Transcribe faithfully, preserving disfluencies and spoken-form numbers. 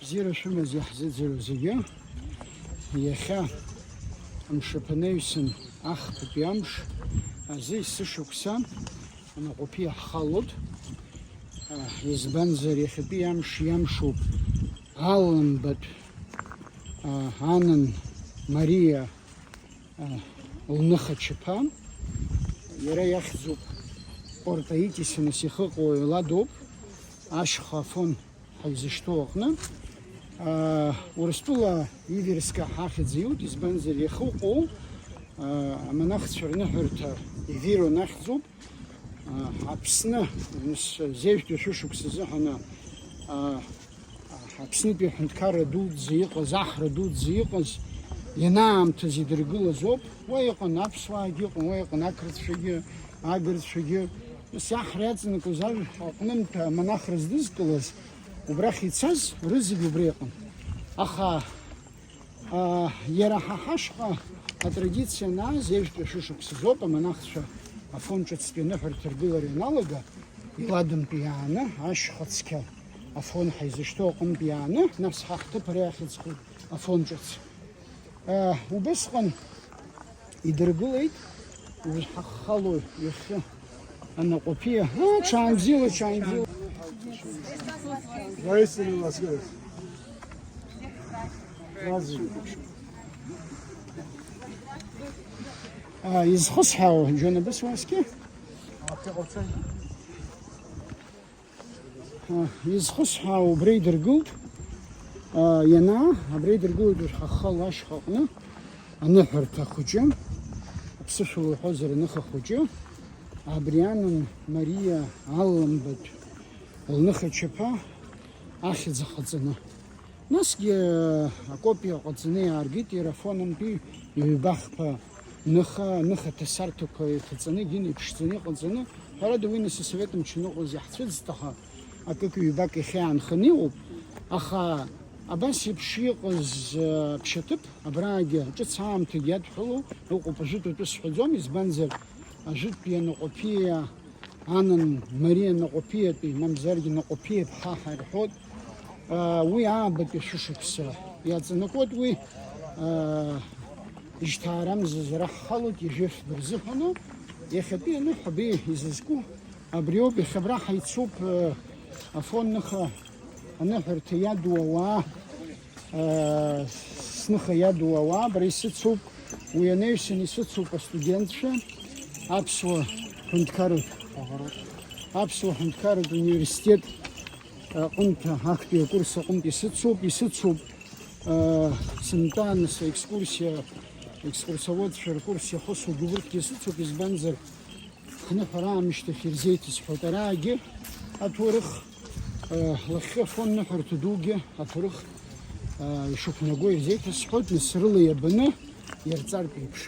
Бзиара шәымаз иаҳзыӡырҩуа зегьы, иахьа амшаԥы анаҩсан, ахԥатәи амш азы есышықәса Анаҟәаԥиа ҳхалоит. Избанзар, иахьатәи амш иамшуп Алламбатә, а, Анан Мариа, а, лныха чаԥа. Иара иахьӡуп Портаитиса, нас ихы ҟоу ладоуп, ашьха Афон ҳаизышьҭоу аҟны. А, Урыстәыла Иверска ҳахьӡ иоуит, избанзар, иахьыҟоу, а, амонахцәа рныҳәарҭа Иверон ахьӡуп. А, Аԥсны, нас, зежәтәи шәышықәса азыҳәаны, а, Аԥснытәи аҳәынҭқарра дуӡӡа иҟаз, аҳра дуӡӡа иҟаз, ианаамҭаз идыргылаз ауп. Уа иҟан аԥсуаагьы, иҟан, уа иҟан ақырҭцәагьы, агырцәагьы. Нас аҳра иаҵанакуаз ажәа аҟнынтә амонахра здызкылаз, убрахь ицаз рызегь убра иҟан. Аха, а, иара ҳа ҳашҟа атрадициа анааз, ежәтәи шәышықәсазоуп амонахцәа Афон ҿыцтәи аныҳәарҭа ргылара ианалага, Иладантәи иааны, ашьха цқьа Афон ҳаизышьҭоу аҟынтә иааны, нас ҳа ҳҭыԥ ара иахьӡхоит Афон ҿыц. Э, убысҟан идыргылеит, уи ҳаххало иахьа Анаҟәаԥиа. А, ҽаанбзиала, ҽаанбзиала. Воистину воскрес! А, изхысҳәаау, Џьонабыс уаскьа? А, изхысҳәаау убра идыргылт, а, ианаа, абра идыргылоит уажә ҳаххало ашьхаҟны, аныҳәарҭа хәыҷы, аԥсышәала уҳәозар, аныха хәыҷы, абри Анан Мариа Алламбатә лныха чаԥа ахьӡ ахаҵаны. Насгьы акопиа ҟаҵаны иааргеит иара Афонынтәи ҩба-хԥа ныха, ныха ҭасарҭақәа иҭаҵаны, гьына иԥшӡаны иҟаҵаны. Ҳәарада, уи нас асовет мчы ныҟәоз иаҳцәыӡт, аха акык-ҩбак иахьа иаанханы иҟоуп. Аха абас еиԥш иҟаз, э, ԥшьаҭыԥ, абраагьы ҿыц аамҭагьы иадҳәалоу ыҟоуп, ажәытәтәи атәы сҳәаӡом, избанзар, ажәытәтәи Анаҟәаԥиа Анан Мариа Наҟәаԥиатәи, мамзаргьы Наҟәаԥиа иԥҳа ҳәа ирҳәоит. Уи аабатәи шәышықәса иаҵанакуеит уи, ижьҭаарамзазара ҳхалоит, ижәышә дырзыҳәаны. Иахьатәи аныҳәа абри изызку абриоуп, иахьа абра ҳаицуп, Афон ныха аныҳәарҭа иаду ауаа. Сныха иаду ауаа, бара исыцуп, уи анаҩсан исыцуп астудентцәа, аԥсуа ҳәынҭқарратә, аԥсуа ҳәынҭқарратә университет аҟынтә, актәи акурс аҟынтә исыцуп, исыцуп, сынтәа, нас, аекскурсиа, екскурсоводцәа ркурс иахысугьы урҭгьы исыцуп, избанзар, Ҳныҳәара аамышьҭахь ирзеиҭасҳәоит араагьы аҭоурых, э, лахьхьи Афон ныҳәарҭа дугьы аҭоурых, э, ишықәнаго ирзеиҭасҳәоит, нас рыла иабаны иарҵартә еиԥш.